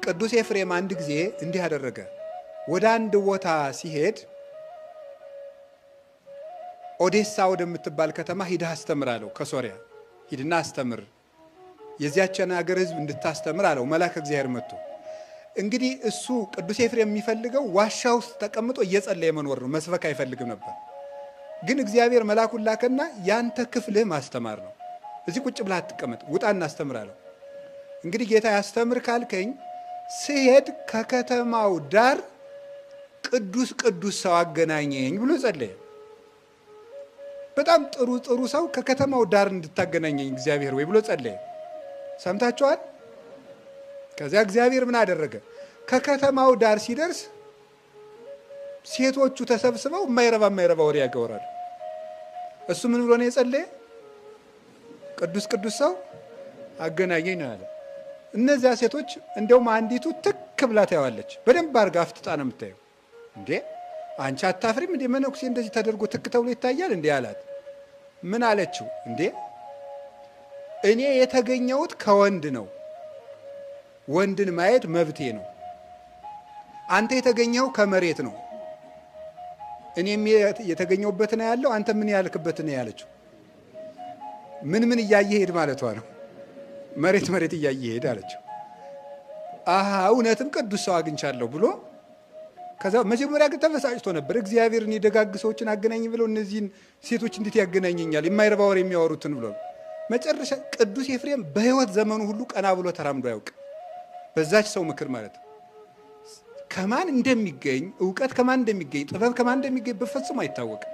ቅዱስ ኤፍሬም አንድ ጊዜ እንዲህ አደረገ። ወደ አንድ ቦታ ሲሄድ ኦዴሳ ወደምትባል ከተማ ሂድህ አስተምር አለው። ከሶሪያ ሂድና አስተምር፣ የዚያችን ሀገር ሕዝብ እንድታስተምር አለው። መልአከ እግዚአብሔር መጥቶ እንግዲህ እሱ ቅዱስ ኤፍሬም የሚፈልገው ዋሻ ውስጥ ተቀምጦ እየጸለየ መኖር ነው። መስበክ አይፈልግም ነበር። ግን እግዚአብሔር መልአኩን ላከና ያንተ ክፍልህ ማስተማር ነው። እዚህ ቁጭ ብለህ አትቀመጥ፣ ውጣ እናስተምር አለው። እንግዲህ ጌታ ያስተምር ካልከኝ ስሄድ ከከተማው ዳር ቅዱስ ቅዱስ ሰው አገናኘኝ ብሎ ጸለየ። በጣም ጥሩ ጥሩ ሰው ከከተማው ዳር እንድታገናኘኝ እግዚአብሔር ወይ ብሎ ጸለየ። ሰምታችኋል? ከዚያ እግዚአብሔር ምን አደረገ? ከከተማው ዳር ሲደርስ ሴቶቹ ተሰብስበው የማይረባ የማይረባ ወሬ ያገወራሉ። እሱ ምን ብሎ ነው የጸለየ? ቅዱስ ቅዱስ ሰው አገናኘኝ ነው ያለ። እነዚያ ሴቶች እንደውም አንዲቱ ትክ ብላ ታየዋለች። በደንብ አድርጋ አፍጥጣ ነው የምታየው። እንዴ አንቺ አታፍሪም እንዴ? መነኩሴ እንደዚህ ተደርጎ ትክ ተብሎ ይታያል እንዴ አላት። ምን አለችው? እንዴ እኔ የተገኘሁት ከወንድ ነው። ወንድን ማየት መብቴ ነው። አንተ የተገኘኸው ከመሬት ነው። እኔም የተገኘሁበት ነው ያለው፣ አንተ ምን ያልክበት ነው ያለችው። ምን ምን እያየ ሄድ ማለቷ ነው። መሬት መሬት እያየ ሄድ አለችው። አሃ እውነትም ቅዱስ ሰው አግኝቻለሁ ብሎ ከዛ መጀመሪያ ግን ተበሳጭቶ ነበር። እግዚአብሔር እኔ ደጋግ ሰዎችን አገናኝ ብለው እነዚህን ሴቶች እንዴት ያገናኘኛል የማይረባ ወሬ የሚያወሩትን ብሎ መጨረሻ ቅዱስ ኤፍሬም በሕይወት ዘመኑ ሁሉ ቀና ብሎ ተራምዶ አያውቅ። በዛች ሰው ምክር ማለት ነው። ከማን እንደሚገኝ እውቀት ከማን እንደሚገኝ ጥበብ ከማን እንደሚገኝ በፈጽሞ አይታወቅም።